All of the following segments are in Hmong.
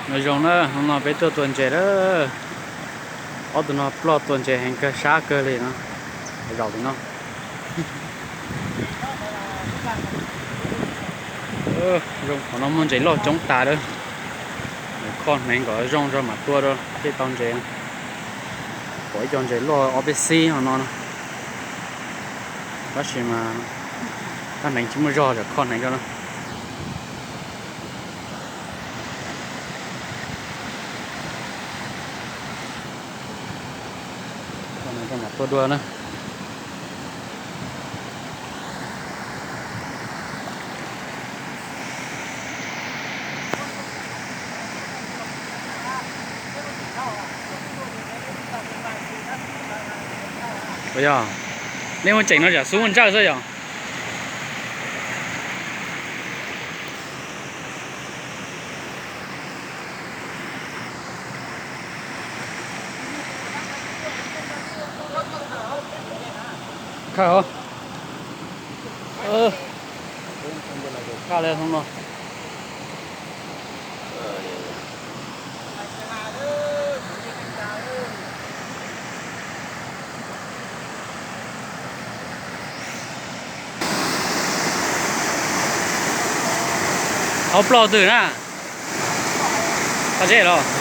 Nyob zoo na, hnub no peb tuaj tua ntses lawm. Ob tug no ploj tua ntses heev kawg, sab kawg li no. Zaum li no. Zoo qhov no muaj ntses loj coob tas lawm. Kho hneev kom zoo tso mam tua rau thiaj tau ntses. Pom ib co ntses loj ob peb xib no no. Tab sis mas kho hneev tsis muaj zog, kho hneev rau no. Tua dua na. Ua yog, nej muaj tseem no tsam xub muaj ntsawj xwb yog. Khawb os. Khawb li no. Hauv plaub twg na? Qhov zeb los.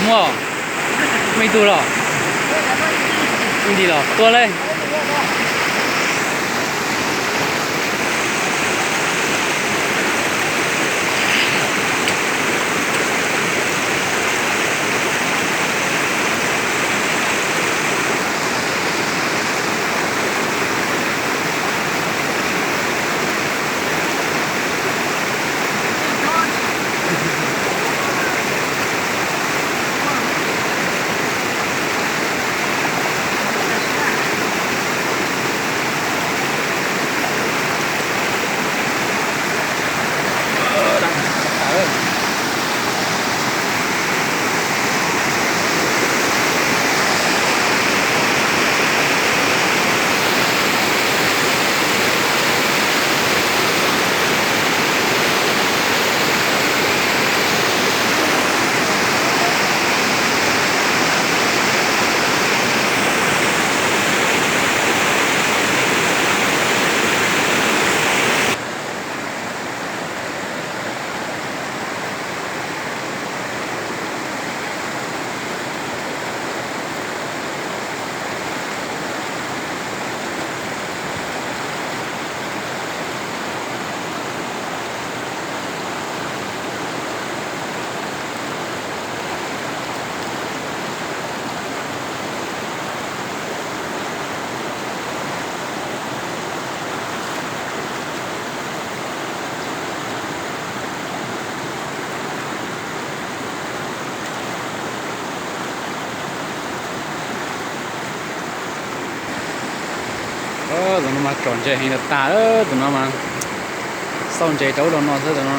Muaj, muaj ib tug los, ib ntsis los tua li. Tus no mas tsom ntses heev tas tas, tus no mas xauj ntses rau ub rau no xwb tus no.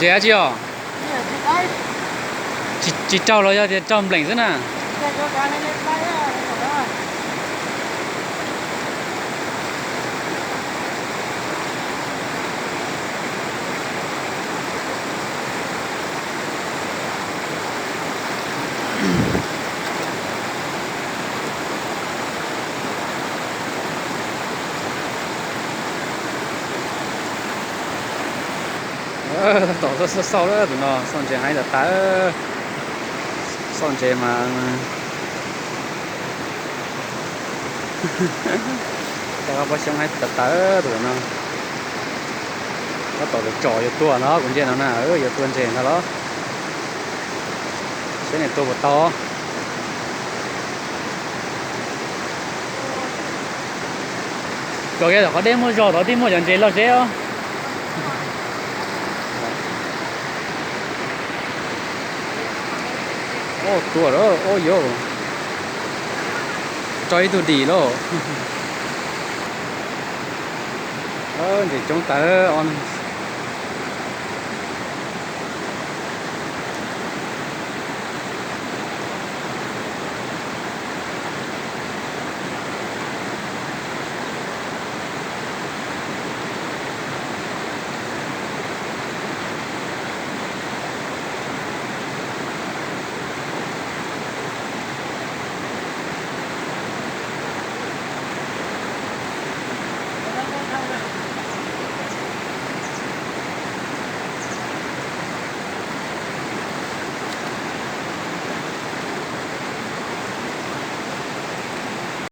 Ntses dab tsi os? Tsis raug los yog tias raug npleem xwb na? Tab tom xauj xauj lawm tus no, xauj ntses heev tas tas. Xauj ntses mas tab pob xyoob heev tas tas tus no. Tab tom tsom yuav tuag no, kuv ntsia no na, yuav tua ntses ntag los. Saib nws tua puas tau. Tsom kiag tom qhov deb muaj zog tod twb muaj cov ntses loj zeb os. Tua lawm, ua yuav tso ib tug dim lauj. Ntses coob tas, ob leeg